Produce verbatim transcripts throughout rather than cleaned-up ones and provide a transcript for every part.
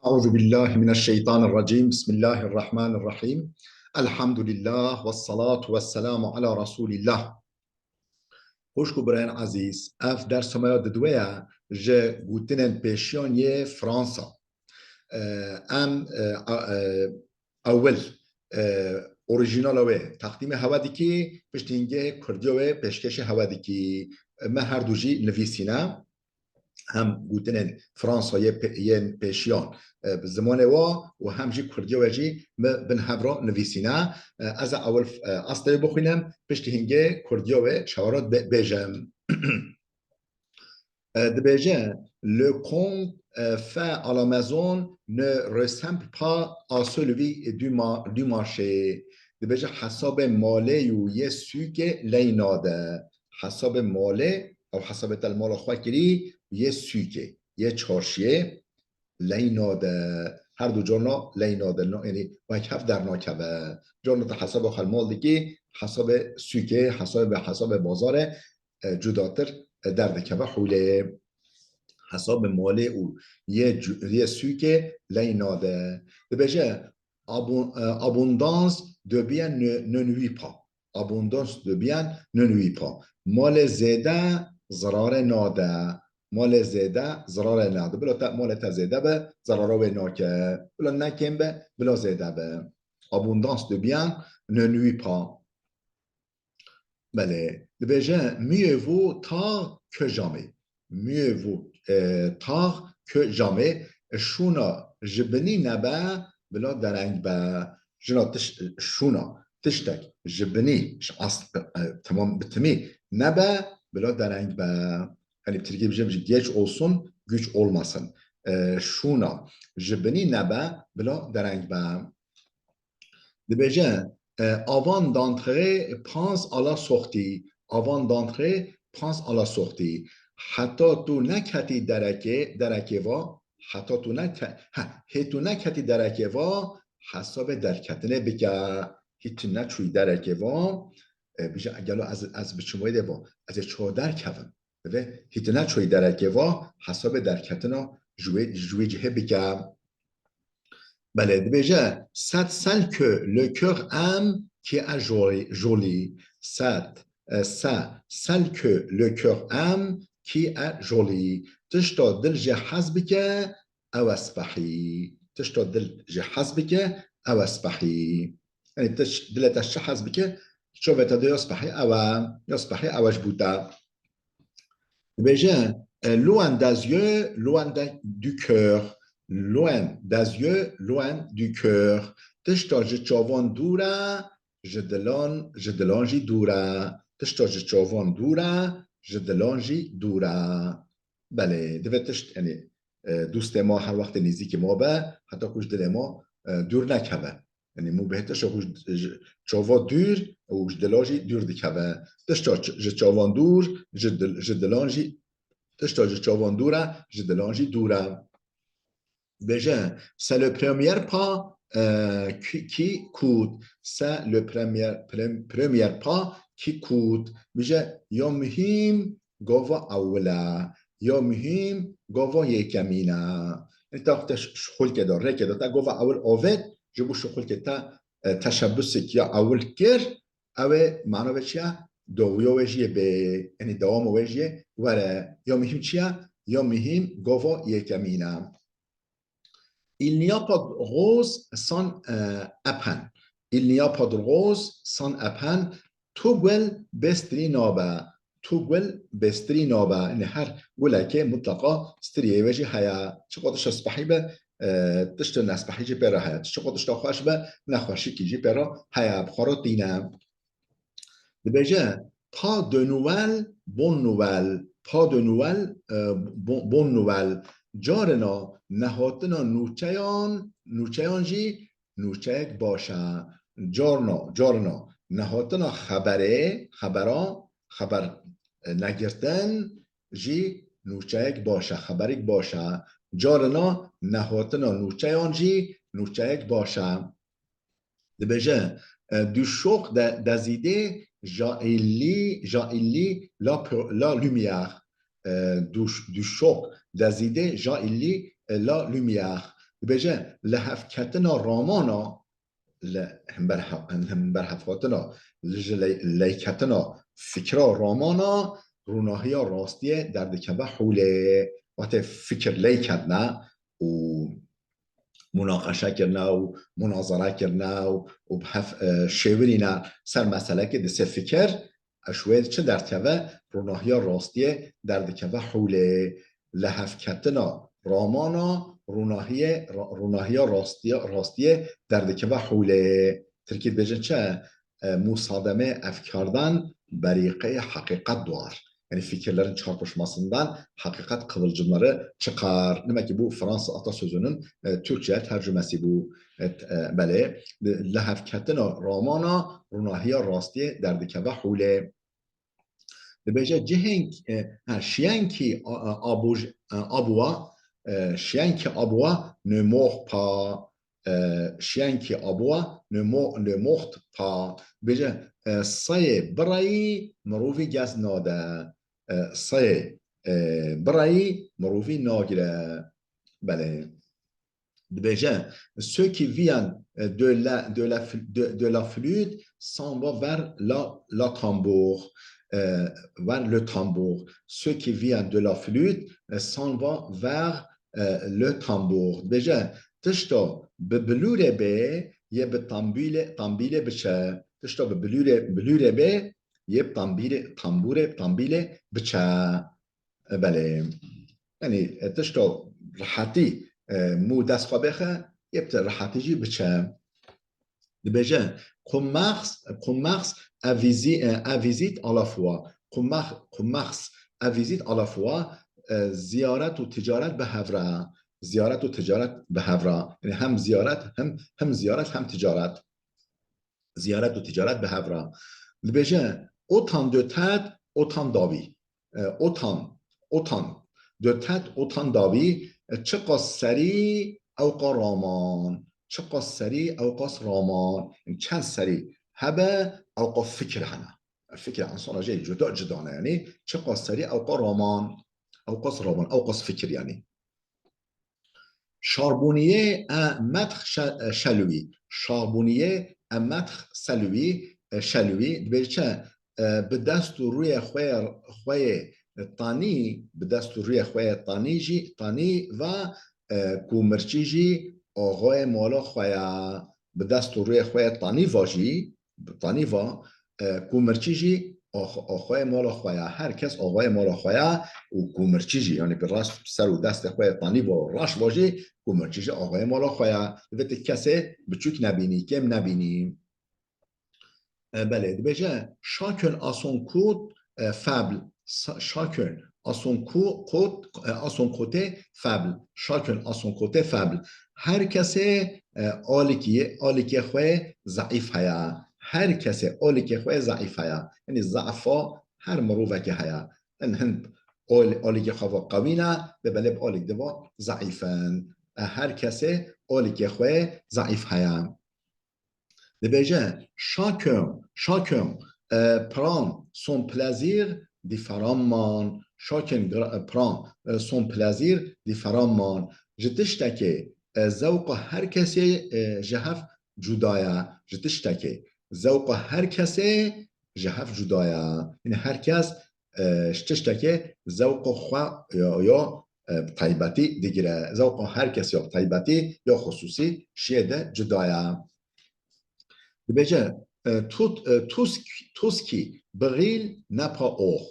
أعوذ بالله من الشيطان الرجيم. بسم الله الرحمن الرحيم. الحمد لله والصلاة والسلام على رسول الله. Xwişk û birayên ezîz, ev dersa me ya didwe ye ji gotinên pêşiyan yê Fransa. Em, e, a, e, ewil, e, orîjînala wê teqdîmê hewe dikî, piştî hingê kurdiya wê pêşkêşê hewe dikî. Me her du jî nivîsîne. Hem gotinên Fransa yê pe-, yên pêşiyan, e, bi zimanê wa û hem jî kurdiya wê jî me bin hev re nivîsîne. E, ez ê ewil, e, asteyê bixwînim, piştî hingê kurdiya wê çawa re bê-, bêjim. E, dibêje, le compte, e, fait à la maison ne ressemble pas à celui du ma-, du marché. Dibêje, hesabê malê û yê sûkê ley nade. Hesabê malê, ew hesabê te li mala xwe kirî, yê sûkê, yê çarşiyê, ley nade. Her du carna ley nade. No, yanî wek hev dernakeve. Carna te hesaba xwe li mal dikî, hesabê sûkê, hesabê, hesabê bazarê, e, cudatir, e, derdikeve holê. Hesabê malê û yê cu-, yê sûkê ley nade. Dibêje, abon-, e, abondance de biens ne, ne nuit pas. Abondance de biens ne nuit pas. Malê zêde zirarê nade. Malê zêde zirarê nade. Bila te, malê te zêde be, zirara wê nake. Bila ne kêm be, bila zêde be. Abondance de biens ne nuit pas. Belê. Dibêje, mieux vaut tard que jamais. Mieux vaut, e, tard que jamais. Şûna ji binî nebe, bila dereng be. Jina tiş-, şûna tiştek ji binî, ji as-, e, tamam, bi timî nebe, bila dereng be. Hani bi tirkî bijim jî geç olsun, güç olmasın. E, şûna ji binî nebe, bila dereng be. Dibêje, e, avant d'entrer, pense à la sortie. Avant d'entrer, pense à la sortie. Heta tu neketî derekê, derekê va, heta tu neke-, he, hê tu neketî derekê va, hesabê derketinê bike. Hî tu neçûyî derekê va, e, bije, gelo ez, ez biçim wê dê va, ez ê çawa derkevim? Divê hî tu neçûyî derekê va, hesabê derketina ji wê, ji wê cihê bike. Belê, dibêje, c'est celle que le cœur aime qui est jolie, jolie. C'est, e, c'est celle que le cœur aime qui est jolie. Tişta dil jê hez bike, ew e spehî. Tişta dil jê hez bike, ew e spehî. Yanî tiş-, dilê te çi hez bike, çavê te dê ya spehî ew e, ya spehî ew e ji bo te. Dibêje, e, loin des yeux, loin de, du cœur. Loin des yeux, loin du cœur. Tişta ji çavan dûr e, ji dilan, ji dilan jî dûr e. Tişta ji çavan dûr e, ji dilan jî dûr e. Belê, divê tişt, yanî, e, dostê ma her wextê nêzîkî ma be, heta ku ji dilê ma, e, dûr nekeve. Yanî mû bihête şa ku ji, ji çava dûr û ji dila jî dûr dikeve. Tişta ç-, ji çavan dûr, ji dil-, ji dilan jî, tişta ji çavan dûr e, ji dilan jî dûr e. Bêje, c'est le premier pas, e, qui, qui coûte. C'est le premier, prem-, premier pas qui coûte. Bêje, ya muhîm gava ewil e. Ya muhîm gava yekemîn e. Yanî te wexta ş-, şixulkê de, rêkê de te gava ewil avêt, ji bo şixulkê te, e, teşebbusek ya ewil kir, ew ê mana vê çi ye? Dawiya wê jî yê bê, yanî dewama wê jî yê were. Ya muhîm çi ye? Ya muhîm gava yekemîn e. Il n'y a pas de rose sans, euh, épine. Il n'y a pas de rose sans épine. Tu gul bê stirî nabe. Tu gul bê stirî nabe. Yanî her gulekê mutleqa stiriyê wê jî heye. Çiqas tişta spehî be, e, tişta nespehî jî pê re heye. Çiqas tişta xweş be, nexweşikî jî pê re heye. Bi xwe re tîne. Dibêje, pas de nouvelles, bonne nouvelle. Pas de nouvelles, e, bon, bonne nouvelle. Carina nehatina nûçeyan, nûçeyan jî nûçeyek baş e. Carna, carna nehatina xeberê, xebera, xeber, e, negirtin jî nûçeyek baş e, xeberik baş e. Carina nehatina nûçeyan jî nûçeyek baş e. Dibêje, e, du choc de, des idées jaillit, jaillit la, la lumière. E, du, du choc des idées jaillit, e, la lumière. Dibêje, li hevketina ramana, li hember he-, hember hevhatina, li ji ley-, leyketina fikra ramana, rûnahiya rastiyê derdikeve holê. Wextê fikir leyket ne û munaqeşe kirine û munazara kirine û, û bi hev, e, şêwirîne ser meselekê, di ser fikir, eş wê çi derdikeve? Rûnahiya rastiyê derdikeve holê. Li hevketina ramana rûnahiyê, ra-, rûnahiya rastiye, rastiyê derdikeve holê. Tirkî dibêjin çi? E, musademe efkardan beriqeyê heqîqet doğar. Yani fikirlerin çarpışmasından hakikat kıvılcımları çıkar. Demek ki bu Fransız atasözünün, e, Türkçe'ye tercümesi bu. Evet, e, belê. Li hevketina ramana rûnahiya rastiyê derdikeve holê. Dibêje cihên, e, ha, şiyenkî a-, a-, abuj-, e, abûa, e, şiyenkî abûa ne mox pa, e, şiyenkî abûa ne mo-, ne moxt pa. Dibêje, e, seyê birayî mirovî gez nade. E, seyê, e, birayî mirovî nagire. Belê. Dibêje, ceux qui viennent, euh, de la, de la fl-, de, de la flûte s'en va vers la, la tambour, euh, vers le tambour. Ceux qui viennent de la flûte, euh, s'en va vers, euh, le tambour. Dibêje, tişta bi bilûrê bê, yê bi tambîlê, tambîlê biçe. Tişta bi bilûrê, bilûrê bê, yê bi tambîrê, tambûrê, tambîlê biçe. E, belê. Yani, e, tişta rehetî, e, mû dest xwe bêxe, yê bi rehetî jî biçe. Dibêje, commerce, commerce, e, visi-, e, e, visite à la fois. Commerce, commerce, e, visite à la fois, e, ziyaret û ticaret bi hev re. Ziyaret û ticaret bi hev re. Yani hem ziyaret, hem, hem ziyaret, hem ticaret. Ziyaret û ticaret bi hev re. Dibêje, autant de tête, autant d'avis. E, autant, autant de tête, autant d'avis. E, çiqas serî, ewqas raman. Çiqas serî, ewqas raman. Çend serî hebe, ewqas fikir hene. Fikir insana jê cuda cuda ne yani. Çiqas serî, ewqas raman. Ewqas raman, ewqas fikir yani. Charbonnier e metx şe-, e, şelwî. Charbonnier e metx selwî, e, şelwî. Dibêje çi? E, bi dest û rûyê xwe, xwe yê tanî, bi dest û rûyê xwe yê tanî jî, tanî va, e, ku mirçî jî axayê mala xwe ye. Bi dest û rûyê xwe yê tanî va jî, tanî va, e, ku mirçî jî ax-, axayê mala xwe ya. Her kes axayê mala xwe ya û ku mirçî jî, yani bi rast ser û destê xwe ya tanî va, raş va jî, ku mirçî jî axayê mala xwe ya. Divê tu kesê biçûk nebînî, kêm nebînî. E, belê, dibêje, chacun a son côté, e, faible. Sa-, chacun a son cô-, côté, e, a son côté faible. Chacun a son côté faible. Her kesê, e, alikî, alikê xwe zeîf heye. Her kesê alikê xwe zeîf heye. Yani zefa her mirovekê heye. Hin, hin al-, alikê xwe va qewî ne, lê belê bi alik de va zeîf in. E, her kesê alikê xwe zeîf heye. Dibêje, chacun, chacun, e, prend son plaisir différemment. Chacun gra-, e, prend, e, son plaisir différemment. Ji tiştekê, e, zewqa her kesê, e, ji hev cuda ye. Ji tiştekê, zewqa her kesê ji hev cuda ye. Yani her kes, e, ji tiştekê zewqa xwe ya, ya, e, bi taybetî digire. Zewqa her kesê ya bi taybetî ya xusûsî ji yê de cuda ye. Dibêje, e, tout, e, tout ce qui, tout ce qui brille n'est pas or,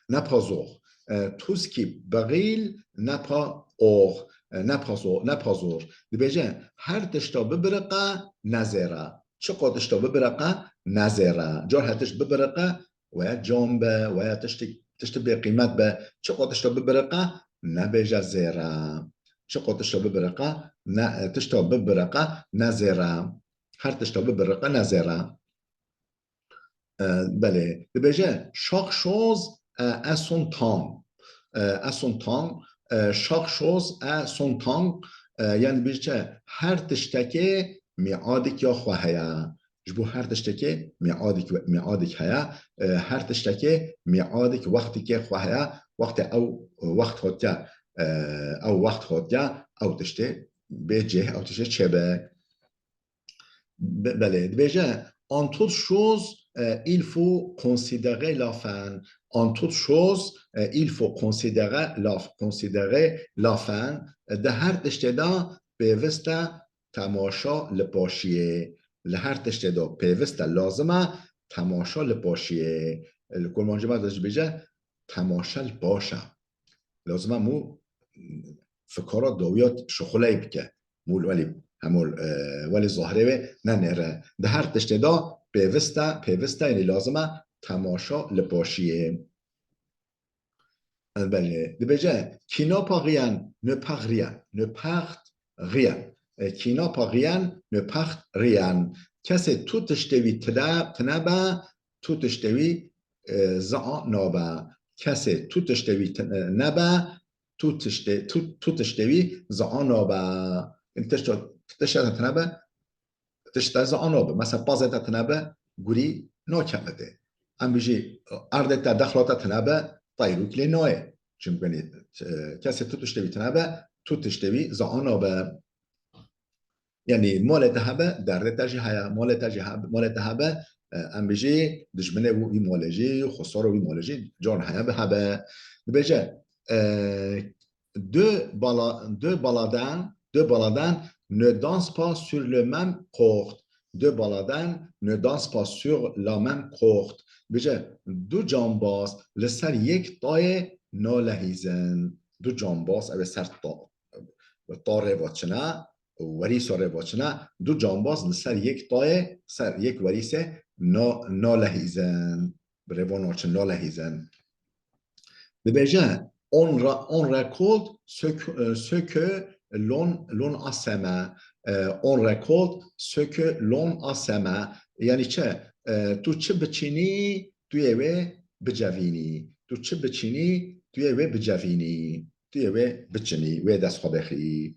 n'est pas or. E, tout ce qui brille n'est pas or, e, n'est pas or, n'est pas or. Dibêje, her tişta bibiriqe ne zêr e. Çiqo tişta bibiriqe ne zêr e. Car her tişt bibiriqe, weya cam be, weya tiştê, tiştê bêqîmet be. Çiqo tişta bibiriqe, nebêje zêr e. Çiqo tişta bibiriqe, ne, tişta bibiriqe ne zêr e. Her tişta bibiriqe ne zêr e. E, belê. Dibêje, chaque chose, e, a son temps. E, a son temps. E, chaque chose a son temps. E, yani dibêje, her tiştekê miadek ya xwe heye. Ji bo her tiştekê miadek, miadek heye. E, her tiştekê miadek wextekê xwe heye. Wextê ew wext hatiye, e, ew wext hatiye, ew tiştê bê cih, ew tiştê çêbe. Be-, belê, dibêje, en toute chose, e, il faut considérer la fin. En toute chose, e, il faut considérer la, considérer la fin. Di her tiştê de pêwist e temaşa li paşiyê. Li her tiştê de pêwist e, lazim e temaşa li paşiyê. Li kurmancî me de jî bêje, temaşa li paş e. Lazim e mû fikara dawiya şixuleyî bike. Mû welî hemû, e, welî zahirê wê nenêre. Di her tiştê de pêwist e, pêwist e, yanî lazim e temaşa li paşiyê. Belê. Dibêje, qui n'a pas rien, ne perd rien, ne perd rien. E, qui n'a pas rien, ne perd rien. Kesê tu tiştê wî tine-, tinebe, tu tiştê wî, e, zia nabe. Kesê tu tiştê wî tine-, nebe, tu tiştê, tu, tu tiştê wî zia nabe. Tişta, tişta te tinebe, tişta zia nabe. Mesela pazê te tinebe, gurî nakeve tê. Em bijî erdê te, dexla te tinebe, teyrûk lê nayê. Çimkî, e, kesê tu tiştê wî tinebe, tu tiştê wî zia nabe. Yanî malê te hebe, derdê te jî heye. Malê te jî hebe, malê te hebe, e, em bijî dijminê wî malê jî, xwesaro wî malê jî, can heye bi hebe. Dibêje, e, deux bala-, deux baladins, deux baladins ne dansent pas sur le même corde. Deux baladins ne dansent pas sur la même corde. Bêje, du cambaz li ser yek tayê nalehîzin. Du cambaz, ew ê ser ta-, tarê ve çine, werîsa rê ve çine, du cambaz li ser yek tayê, ser yek werîsê na-, nalehîzin. Bi rê ve naçin, nalehîzin. Dibêje, on ra-, on récolte ce que, ce que l'on, l'on a semé. E, on récolte ce que l'on a semé. Yanî çi? E, tu çi biçînî, tu yê wê bicevînî. Tu çi biçînî, tu yê wê bicevînî. Tu yê wê biçinî, wê dest xwe bixî.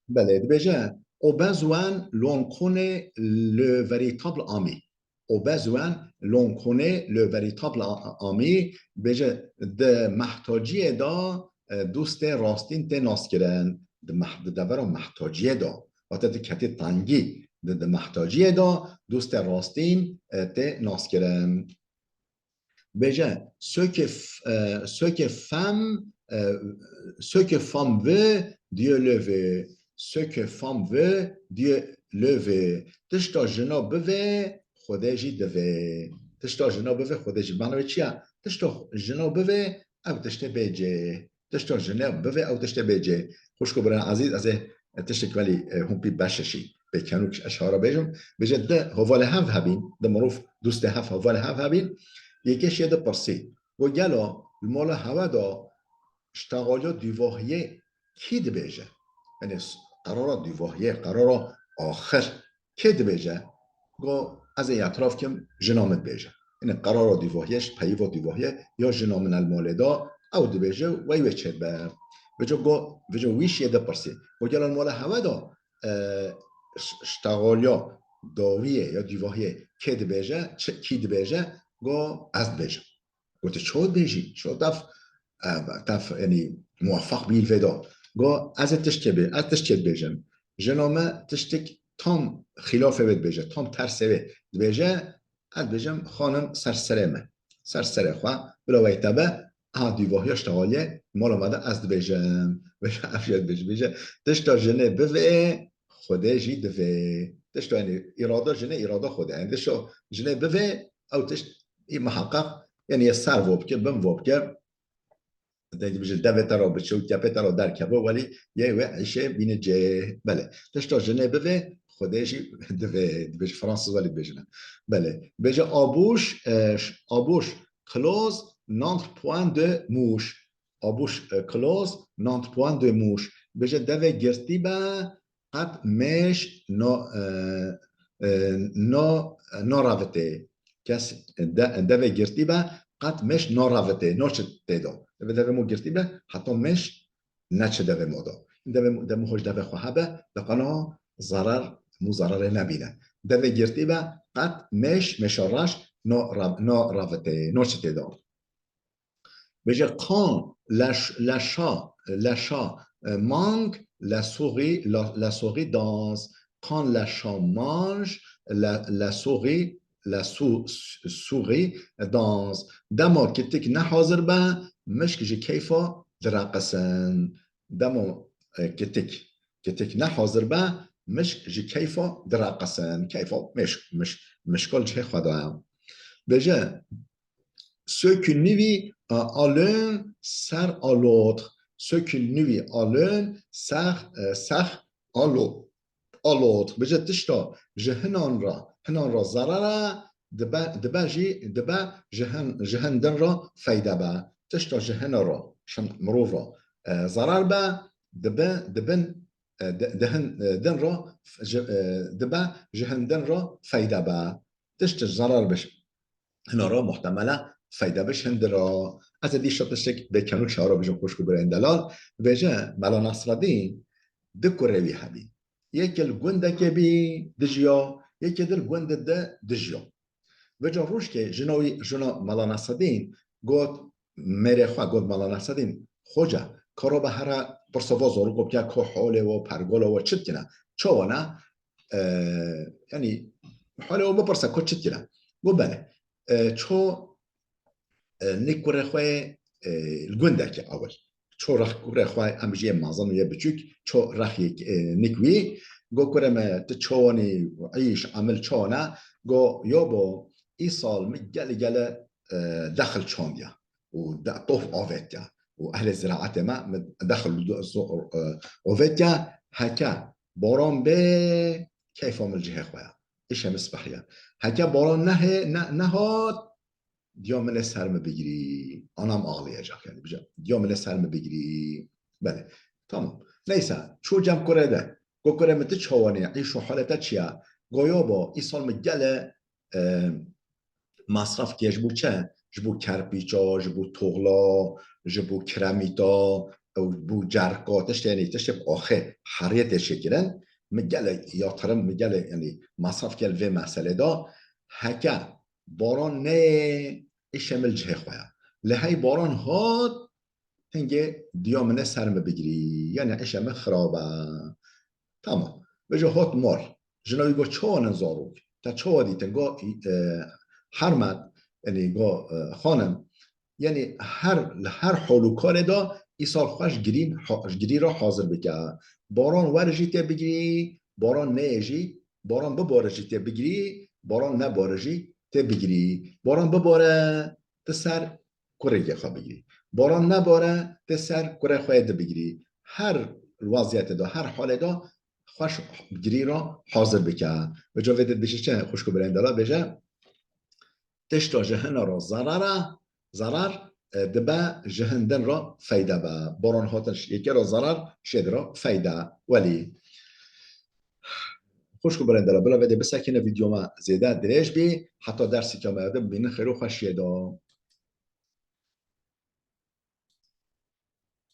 Belê, dibêje, au besoin, l'on connaît le véritable ami. Au besoin, l'on connaît le véritable a-, ami. Dibêje, di mehtaciyê de, e, dostê rastîn tê naskirin. Di meh-, di devera mehtaciyê de. Wate diketî tengî. Di, di mehtaciyê de dostê rastîn, e, tê naskirin. Bêje, ce que f-, e, ce que femme, e, ce que femme veut, Dieu le veut. Ce que femme veut, Dieu le veut. Tişta jina bivê, Xwedê jî divê. Tişta jina bivê, Xwedê jî. Mana wê çi ye? Tişta jina bivê, ew tiştê bê cê. Tişta jinê bivê, ew tiştê bê cê. Xwişk û birayên ezîz, ez ê tiştek welî, e, hûn pî beşeşî pêkenûk ji eşara bêjim. Bêje di hevalê hev hebîn, di mirov dostê hev hevalê hev hebîn, yekê şê dipirsî. Got, gelo li mala hewe de ji texaliya dûvahiyê kî dibêje? Yanî s-, qerara dûvahiyê, qerara axir. Kê dibêje? Go, ez ê etiraf kim, jina min dibêje. Yanî qerara dûvahiyê, ji peyva dûvahiyê, ya jina min el malê da, ew dibêje, wey wê çêbe. Vêca go, vêca wî şiyê dipirsî. Go, gelo li mala hewe da, e, ş-, ştexaliya dawiyê ya dûvahiyê kê dibêje, çi, kî dibêje? Go, ez dibêjim. Gote, çawa dibêjî? Çawa tef, e, tef, yanî, muwefeq bî vê de? Go, ez ê tiştê bê, ez tiştê dibêjim. Jina me tiştek tam xîlafê wê dibêje, tam tersê wê dibêje, ez dibêjim, xanim ser serê me. Ser serê xwe, bila wey te be, ha dûvahiya ştexaliyê, mala me de ez dibêjim. Bêje, ev jê dibêje, bêje, tişta jinê bivê, Xwedê jî divê. Tişta, yanî, îrada jinê, îrada Xwedê. Yanî, tişta jinê bivê, ew tişt î miheqeq, yanî, yê ser vo bike, bin vo bike. Deng dibêje, devê te re biçe û kepê te re derkeve, welî yê wê îşê bîne cê. Belê. Tişta jinê bivê, Xwedê jî divê. Dibêje, Fransîz welî dibêjine. Belê. Dibêje, à bouche, e, ş-, à bouche close, n'entre point de mouche. À bouche, e, close, n'entre point de mouche. Dibêje, devê girtî be, qet mêş na, e, e, na, naravitê. Kes de-, devê girtî be, qet mêş naravitê, naçe tê de. Devê, devê mo girtî be, heta mêş neçe devê mo de. Devê mo, devê mo xwe ji devê xwe hebe, de qana zarar, mo zararê nebîne. Devê girtî be, qet mêş, mêşa reş, nara-, naravitê, naçe tê de. Bêje, quand le ch-, le chat, le chat, e, manque, la souris, la, la souris danse. Quand la chat mange, la, la souris, la sou-, souris danse. Dema kitik ne hazir be, mişk ji keyfa direqisin. Dema, e, kitik, kitik ne hazir be, mişk ji keyfa direqisin. Keyfa mişk, mişk, mişka li cihê xwe de ye. Bêje, ce qui nuit à, à l'un sert à l'autre. Ce qui nuit à l'un sert, e, sert à l'au-, à l'autre. Bêje tişta ji hinan re, hinan re zerar e, dibe, dibe jî, dibe ji hin, ji hin din re feyde be. Tişta ji hinan re, ji hin mirov re, e, zerar be, dibe, dibin, e, di, di hin, e, din re, ji, e, dibe ji hin din re feyde be. Tişt zerar be ji hinan re muhtemel e feyde be ji hin din re. Ez ê dîsa tiştek bê kenû çawa bijim xwişk û birayên delal. Bêje Mela Nasredîn du kurê wî hebî. Yekê li gundekê bî dijiya, yekê di li gundê de dijiya. Vêca rojkê jina wî, jina Mela Nasredîn got mêrê xwe, got Mela Nasredîn, Xoca, karo be here pirsa va zarokê bike, ko holê we, pergola we çi dikine? Çawa ne? E, yanî holê we bipirse, ko çi dikine? Got belê. E, ço, e, nî kurê xwe, e, li gundekê ewil. Ço rex kurê xwe, em jiyê mezin û yê biçûk, ço rex yê, e, nîk wî. Go kurê me, tu çawa nî, îş, emil çawa ne? Go, yabo, îsal min gelê gelê, e, dexil çandiya û de-, tof avêtiya û ehlê ziraetê me, min dexil û do-, zo-, e, avêtiya. Heke baran bê, keyfa min li cihê xwe ye. Îşê min spehî ye. Heke baran nehê-, ne-, nehat, diya min ê ser min bigirî. Anam ağlayacak yani. Bija, diya min ê ser min bigirî. Belê. Tamam. Neyse. Çû cem kurê de. Go kurê min, tu çawa nî? Îş û halê te çi ye? Go yabo, îsal min gelê, e, masraf kir ji bo çi? Ji bo kerpîça, ji bo toxla, ji bo kiremîta, ew bo cerka, tiştê, yanî tiştê bi axê heriyê tê çêkirin. Min gelê yatırım, min gelê, yanî masraf kir li vê meselê de. Heke baran neyê, îşê min li cihê xwe ye. Lê hey baran hat, hingê diya min ê ser min bigirî. Yanî îşê min xirab e. Tamam. Vêca hat mar. Jina wî got, çawa nin zarok? Te çawa dîtin? Got, e, Hermet, yanî got, e, xanim, yanî her, li her hal û karê de îsal xwe ji girîn, ha-, ji girî re hazir bike. Baran were jî tê bigirî, baran neyê jî, baran bibare jî tê bigirî, baran nebare jî tê bigirî. Baran bibare, tu ser kurêkê xwe bigirî. Baran nebare, tu ser kurê xwe yê di bigirî. Her weziyetê de, her halê de xwe ji girî re hazir bike. Vêca vê de dibêje çi? Xwişk û birayên delal bêje, tişta ji hina re zerar e, zerar, e, dibe ji hin din re feyde be. Baran hatin ji yekê re zerar, ji yê din re feyde. Welî, xwişk û birayên delal, bila vê de bisekine, vîdeo me zêde dirêj bî. Heta derseke me de bimînin xêr û xweşiyê de.